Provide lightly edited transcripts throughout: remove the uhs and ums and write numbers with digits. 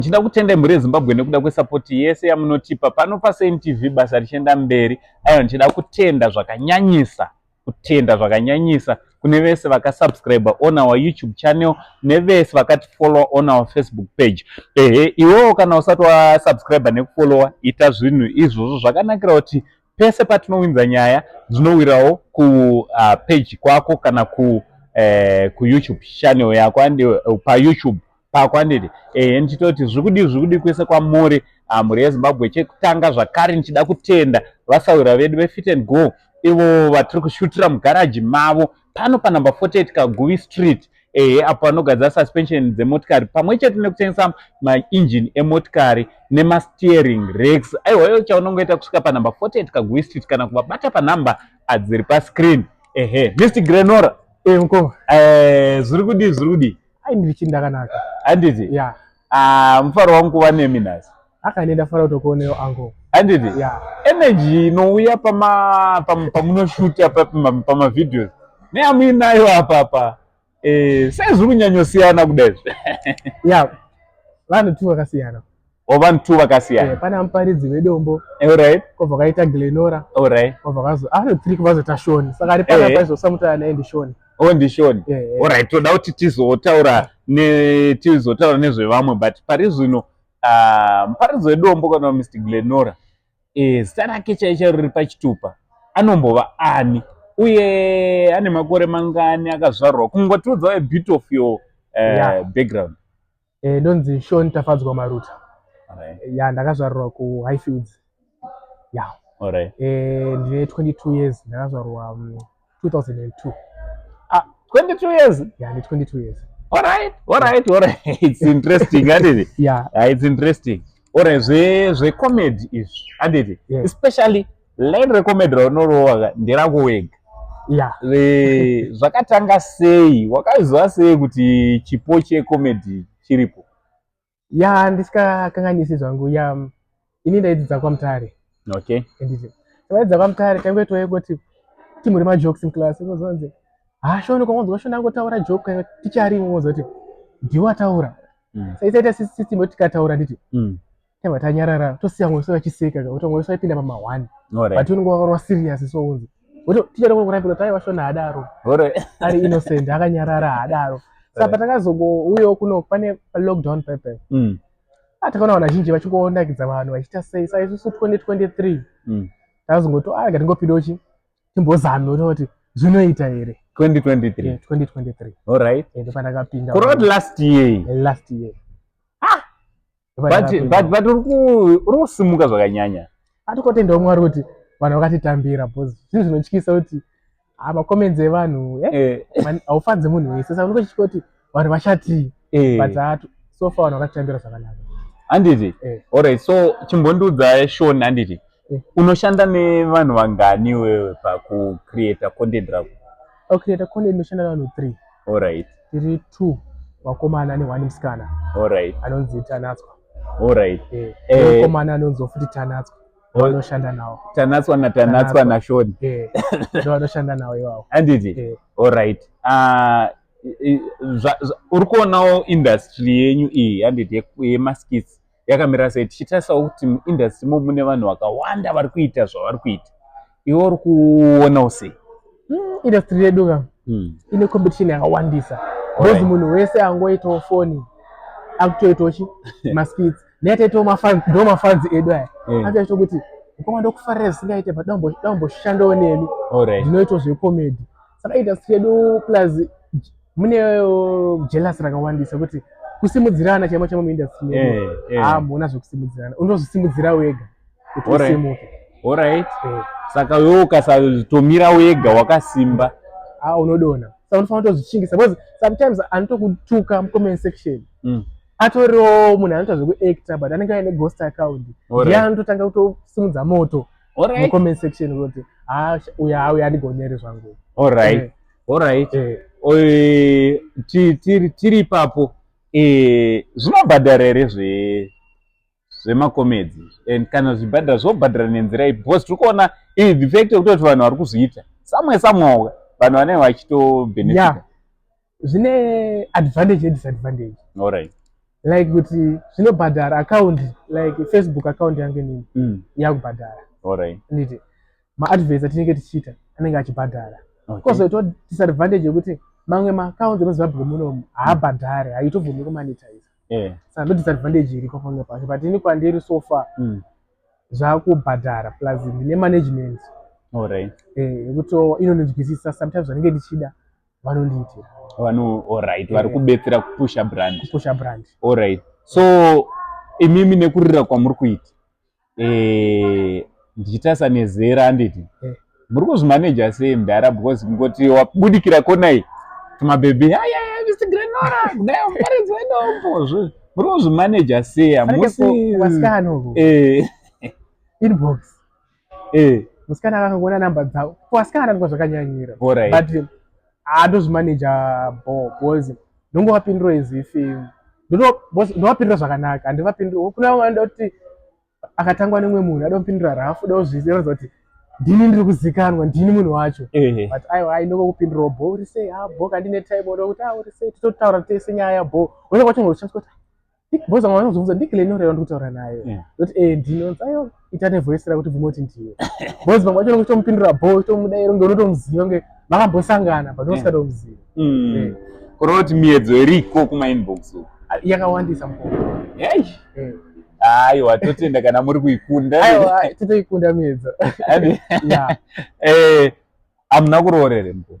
Ndichida kutenda mhuri yeZimbabwe nekuda kwesapoti yese yamunotipa pano paSaint TV, basa richienda mberi. Aiwa, ndichida kutenda zvakanyanyisa, kutenda zvakanyanyisa kune vese vakasubscribe on our YouTube channel nevese vakatifollow on our Facebook page. Ehe, iwewo kana usati wasubscribe nekufollowa, ita zvinhu izvozvo. Zvakanakira kuti pese patinowinza nyaya dzinowirawo kupage kwako kana kuYouTube channel yako and paYouTube pako, anditi? Ehe, ndichitoti zviri kudi kwese kwamuri, mhuri yeZimbabwe. Chekutanga zvakare, ndichida kutenda vasawira vedu veFit and Go, ivo vatiri kushutira mugaraji mavo pano panumber 48 Kaguvi Street. Ehe, apo vanogadzira suspension dzemotikari pamwe chete nekutengesa mainjini emotikari nemasteering racks. Aiwa, iwo chaunongoita kusvika panumber 48 Kaguvi Street kana kuvabata panhamba dziri pascreen. Ehe, Mr Glenora. Mukoma. Zviri kudii, zviri kudii? Ai, ndiri chini, ndakanaka. Handiti? Ya. Ah, mufaro wangu kuva nemi nhasi. Akane ndafara kutokuonewo, uncle. Handiti? Ya. Energy inouya pamunoshuta pamavideos neyamuinayo apapa, sei zviri kunyanyosiyana kudaizvi? Ya, vanhu two vakasiyana. O, vanhu two vakasiyana. Pana muparidzi wedombo, kwobva kaita Glenora, kwobva kazo ano three, kwazoita Shoni. Saka ari panapa izosamutana naye ndiShoni. O, ndiShoni. Alright, toda kuti tizotaura nezvevamwe, but pari zvino muparidzi wedombo kana Mr Glenora, zita rake chaicho riri pachitupa anombova ani, uye ane makore mangani, akazvarwa? Kungotiudzawo a bit of your background. Ndonzi Shon Tafadzwa Maruta. Ya, ndakazvarirwa kuHighfields, ya. Ndine 22 years, ndakazvarwa 2002. Ah, 22 years? Ya, ndi 22 years. Alright, it's interesting, handiti? Ya. Ah, it's interesting. Alright, zvecomedy izvi, handiti? Yeah. Especially line recomedy raunorova nderako wega. Ya. Zvakatanga sei? Wakaziva sei kuti chipo checomedy chiripo? Ya, ndisikakanganisi zvangu, ya, ini ndaidzidza kwaMutare. Handiti tavaidza kwaMutare, tangoitwayo kuti timuri majokes muclass, ingozonzi, "Ha, Shoni." Kwangonzwa Shoni angotaura joke kana ticha arimo, ozoti, "Ndiwe ataura." Saisaita system yekuti tikataura, nditi taibva tanyarara, tosiya mwe wese vachiseka, kuti mwe wese vaipinda pama1, but unenge wakarwa serious, so unzi kuti ticha tokurambira kuti, "Aiwa, Shoni haadaro, ari innocent, akanyarara, haadaro." Saka patakazongouyawo kuno pane lockdown pepe, takaona vanhu vazhinji vachingonakidza vanhu vachiita sei. Saka isusu 2023 takazongoti, "Ah, ngatingopindawo chi timbozame kuti zvinoita here." 2023? Yeah, 2023. Ndopandakapinda. Kuroti last year? Last year. But uri kusimuka zvakanyanya. Atikotendawo Mwari kuti vanhu vakatitambira, because zvinhu zvinotyisa kuti macomments evanhu, haufadzi munhu wese, saka unenge uchitya kuti vanhu vachatii, but so far vanhu vakatitambira zvakanaka. Handiti? Eh. Alright, so chimbondiudza, Shon, handiti? Unoshanda nevanhu vangani iwewe pakucreata content rako? Pakucreata content ndinoshanda nevanhu three. Tiri two vakomana neone musikana anonzi Tanatswa. Mukomana anonziwo futi Tanatswa, vanoshanda nawo. Tanatswa naTanatswa naShon? Eh, ndo vanoshanda nawo iwawo. Handiti? Eh. Alright. Ah, uri kuonawo industry yenyu iyi, handiti, yemaskits yakamira sei, tichitarisawo kuti muindustry mo mune vanhu vakawanda vari kuita zvavari kuita? Iwe uri kuonawo sei? Industry yedu ka ine competition yakawandisa, because munhu wese angoitawo foni akutoitawo chi maskits, neataitawo mafans, ndo mafans edu aya. Anotoita kuti, "Mukoma, ndokufarira zvisingaite, but damboshandawo nemi, ndinoitawo zvecomedy." Saka industry yedu, plus mune jealous rakawandisa, kuti kusimudzirana chaimo chaimo muindustry yedu hamuna zvekusimudzirana, unozvisimudzira wega kuti usimuke. Saka iwe ukasatomira wega wakasimba, Ah, unodonha. Saka unofanira kutozvichingisa, because sometimes anotokutuka mucomment section atoriwo munhu anoita zvekuacta, but anenge aine ghost account, ndiye anototanga kutosimudza moto mucomment section kuti, "Ha, uyu, ha, uyu andigoneri zvangu." Alright. Tiri ipapo, zvinobhadhara here zvemacomedy? And kana zvibhadhara, zvobhadhara nenzira ipi? Because tiri kuona iyi the fact yekutoti vanhu vari kuzviita samwe samwewo, vanhu vanenge vachitobenefita. Zvine advantage nedisadvantage. Like kuti zvinobhadhara account, like Facebook account yangu inini yakubhadhara. Nditi maadverts atinenge tichiita anenge achibhadhara. Kozoitawo disadvantage yekuti mamwe maaccounts emuZimbabwe munomu haabhadhari, haitobvumi kumonetize. Saka ndo disadvantage iripo pamwe pacho, but ini kwandiri so far zvakubhadhara, plus ndine management yekuti inondinzwisisa. Sometimes vanenge ndichida vanondiitira. Vanhu, alright, vari kubetsera kupusha brand. Kupusha brand. Alright, so imimi nekurira kwamuri kuita, ndichitarisa nezera, handiti? Muri kuzvimaneja sei, mudhara? Because kungoti wabudikira kona iyi, tumabhebhi, aya, Mr Glenora, kudai muparidzi wedombo, muri kuzvimaneja sei? Hamusi Vasikana uku, inbox, musikana akangoona namba dzavo, kuvasikana ndiko zvakanyanyira. But handozvimaneja bo, because ndongovapindura as if ndovapindura zvakanaka, handivapindura. Kuna vamwe vanoda kuti akatangwa nemumwe munhu ada kupindura rafu, da kuzviziva kuti ndini ndiri kuzikanwa, ndini munhu wacho. But aiwa, ai, ndongokupindurawo bo, uri sei? Ah, bo, kandine time oda kuti, ah, uri sei? Titotaura tese nyaya bo, unenge wachongoshandiswa kuti boza. Mwana unozobvunza, ndiGlenora ndiri kutaura naye? Ndoti, eh, ndini. Onzi, aiwa, ita nevoice rako tibvume kuti ndiwe, because vamwe vacho unotomupindura bo, utomudairo nge unotomuziva nge makambosangana, but unosingatomuziva. Kureva kuti miedzo iriko kumainbox uku? Yakawandisa, mukoma. Hey. Aiwa, totenda kana muri kuikunda. Aiwa, titoikunda miedzo. Yeah. Hamuna kuroora here, mukoma?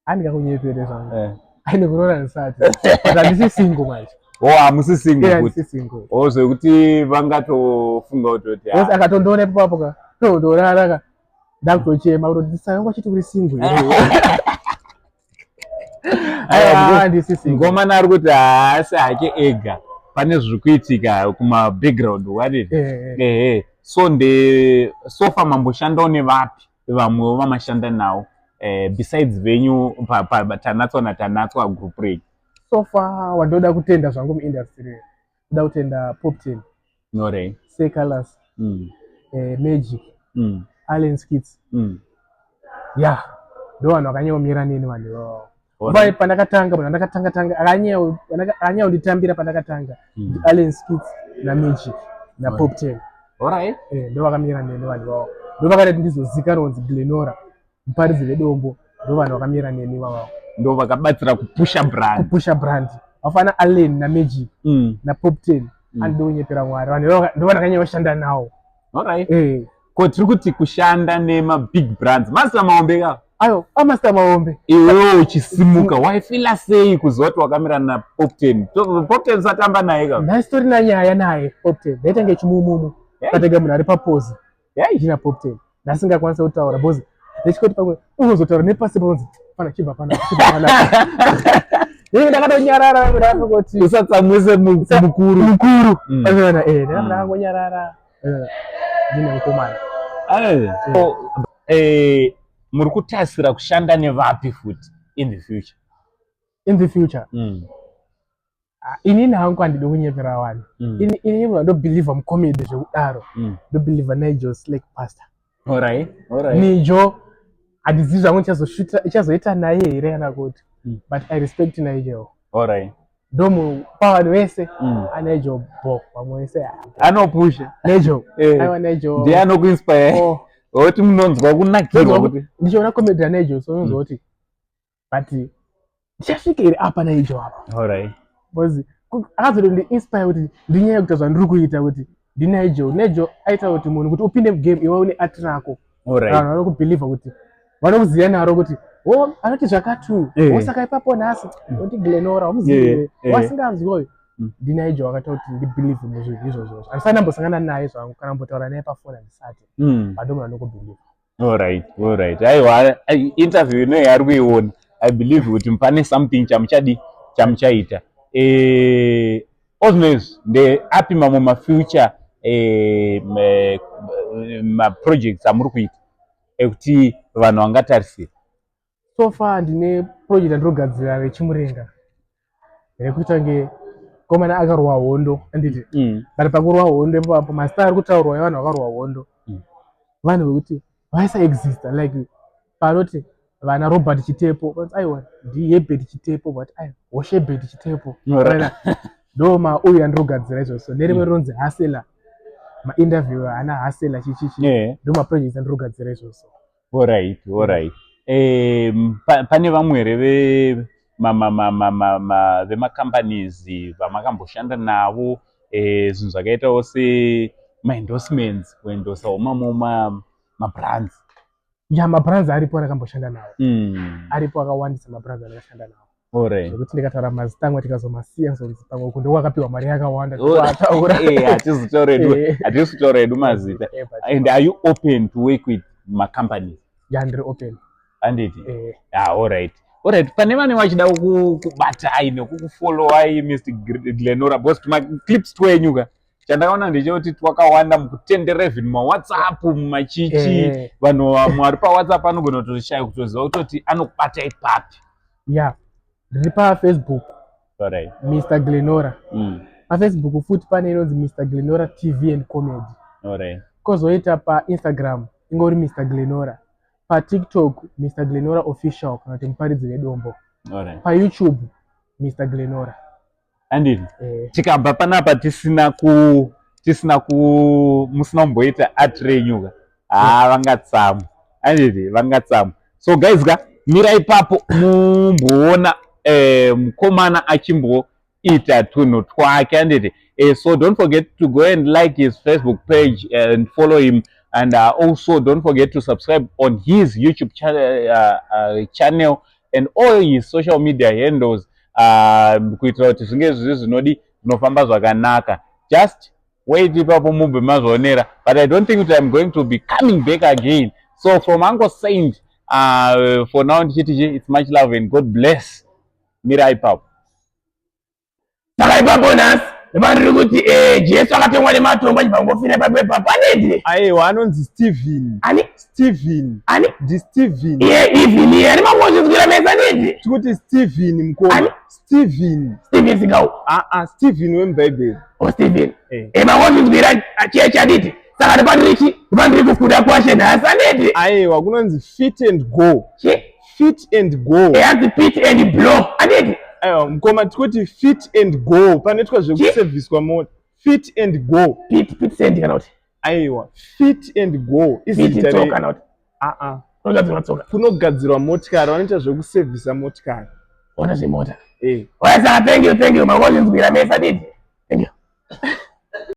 Handingakunyepere zvangu. Aine kuroora ndisati, but handisi single manje. Oh, hamusi single? Yeah, kuti handisi single. Oh, zvekuti vangatofunga kutoti Because akatondiona ipapo ka, tondorara ka, ndakutochema kuti ndisanga chiti uri single here. Aiwa, Aiwa, handisi single. Mukomana ari kuti haasi hake ega, pane zviri kuitika kumabackground wadii. Ehe, so nde so far mamboshandawo nevapi vamwewo vamashanda nawo, besides venyu Tanatswa naTanatswa group renyu? So far wandoda kutenda zvangu muindustry, ndoda kutenda Poptain, Seh Calaz, Magic, Allen Skits. Yeah, ndo vanhu vakanyanya neni, vanhu ivavo. Pandakatanga, munhu andakatanga tanga akanyanya kunditambira pandakatanga ndiAllen Skits naMagic naPoptain. Ndo vakamira neni vanhu ivavo, ndo vakati ndizozikanwa kunzi Glenora muparidzi vedombo. Ndo vanhu vakamira neni ivavavo. Ndo vakabatsira kupusha brand. Kupusha brand. Vafana Allen naMagic naPoptain, andidi kunyepera Mwari, vanhu ivavo ndo vandakanyanya kushanda nawo. Ko tiri kuti kushanda nemabig brands, Master Maombe ka? Ayo, aMaster Maombe. Iwewo uchisimuka waifila sei kuziva kuti wakamira naPoptain? Poptain usatamba naye ka. Nhasi torina nyaya naye Poptain, ndaitange chimumumu. Katega munhu ari papozi ndina Poptain, ndasingakwanisa kutaura because ndechikoti pamwe unozotaura nepasi panonzi pana chibva pana chibva pana. Inenge ndakatonyarara ndakangoti Usatsamwise mukuru. Mukuru. Ona, ndakangonyarara ndine mukomana. So, muri kutarisira kushanda nevapi futi in the future? In the future? Ah, inini hangu handidi kunyepera vanhu. Inini munhu andobhilivha mucomedy zvekudaro, ndobhilivha Nigel Slack Pastor. Nijo handizivi zvangu ichazoita naye here kana kuti, but I respect Nigel. Ndomu pavanhu vese, aNigel bo, vamwe vese ah, Anopusha. Nigel. Aiwa, Nigel. Ndiye anokuinspire? Oh. Oti munonzwa kunakirwa kuti Ndichiona comedy yaNigel, so unonzwa kuti, but ndichasvika here apa Nigel apa? Because akazotondiinspire kuti ndinyaya kuita zvandiri kuita, kuti ndiNigel. Nigel aita kuti munhu kuti upinde mugame iwe une art rako, vanhu vanokubhilivha kuti vanokuziva naro kuti o anoti zvakati uyu. Osaka ipapo nhasi oti Glenora wamuzive, wasinganzwi uyu. NdiNigel wakaita kuti ndibhilivhe muzvinhu izvozvo. Handisati ndambosangana naye zvangu, kana kumbotaura naye pafoni handisati, but ndo munhu anokubhilivha. Alright. Aiwa, interview inoyi ari kuiona. I believe kuti pane something chamuchadi chamuchaita. Ozvinezvi ndeapi mamwe mafuture maprojects amuri kuita ekuti vanhu vangatarisira? So far ndine project yandinogadzira rechimurenga, rekuita kunge komana akarwa hondo, anditi? But pakurwa hondo ipapo, mazita ari kutaurwa evanhu vakarwa hondo, vanhu vekuti vaisaexista, like panoti vana Robert Chitepo, vanzi aiwa, ndiHebert Chitepo, but aiwa, Hoshebert Chitepo. Ndo mauyu andiri kugadzira izvozvo, nerimwe rinonzi Hustler, mainterview ana Hustler chichichi. Ndo maprojects andiri kugadzira izvozvo. Alright. Pane vamwe here vemacompanies vamakamboshanda navo, zvinhu zvakaitawo semaendorsements, kuendosawo mamwe mabrands? Ya, mabrands aripo andakamboshanda nawo. Aripo akawandisa mabrands andakashanda nawo, zvekuti ndikataura mazita amwe tikazomasiya, nzonzi pamwe uku ndokwakapiwa mari yakawanda ataura. Hatizitaura hedu, hatisi kutaura hedu mazita. And are you open to work with macompanies? Ya, ndiri open. Handiti? Ah, alright. Pane vane vachida kukubatai nekukufollowai, Mr Glenora, because tumaclips twenyu ka, chandakaona ndechekuti twakawanda mukutenderera, even mumawhatsapp, mumachichi. Vanhu vamwe vari pawhatsapp anogona kutoshaya kutoziva kutoti anokubatai papi. Ya, ndiri pafacebook, Mr Glenora. PaFacebook futi pane inonzi Mr Glenora TV and Comedy. Kozoita paInstagram ingori Mr Glenora, paTikTok Mr Glenora Official kana kuti Muparidzi Vedombo. PaYouTube Mr Glenora. Anditi? Tikabva panapa tisina ku musina kumboita art renyu ka, haa, vangatsamwa, anditi? Vangatsamwa. So guys ka, mira ipapo mumboona mukomana achimboita tunhu twake, anditi? So don't forget to go and like his Facebook page and follow him, and also don't forget to subscribe on his YouTube channel and all his social media handles, kuitira kuti zvinge zviri zvinodi zvinofamba zvakanaka. Just wait ipapo mubve mazvionera, but I don't think kuti I'm going to be coming back again. So from Uncle Saint, for now ndichiti chi, it's much love and God bless. Mira ipapo. Saka ipapo nhasi ndiri kuti Jesu akatongwa nematombo achibva kungofira ipapo ipapo, anidi? Aiwa, anonzi Steven. Ani? Steven. Ani? NdiSteven. Iye even iye ani mangozvinzwira mese, anidi? Tikuti Steven, mukoma. Ani? Steven. Steven Singau? Aa, Steven wemubhaibheri. O, Steven. Eh. Mangozvinzwira chechi, anditi? Saka ndipandirichi ndipandiri kufuda kwashe nhasi, anditi? Aiwa, kunonzi Fit and Go. Chi? Fit and Go. Hanzi Fit and Blow, anditi? Aiwa mukoma, tikuti Fit and Go, panoitwa zvekusevhiswa mota. Fit and Go. Pit Send kana kuti? Aiwa, Fit and Go. Fit Izita Tsoka kana kuti? Aa. Kunogadzirwa tsoka? Kunogadzirwa motikari, vanoita zvekusevhisa motikari. Ona zvemota. Eh. Oya, saka thank you, thank you, mangozvinzwira mese, anditi? Thank you.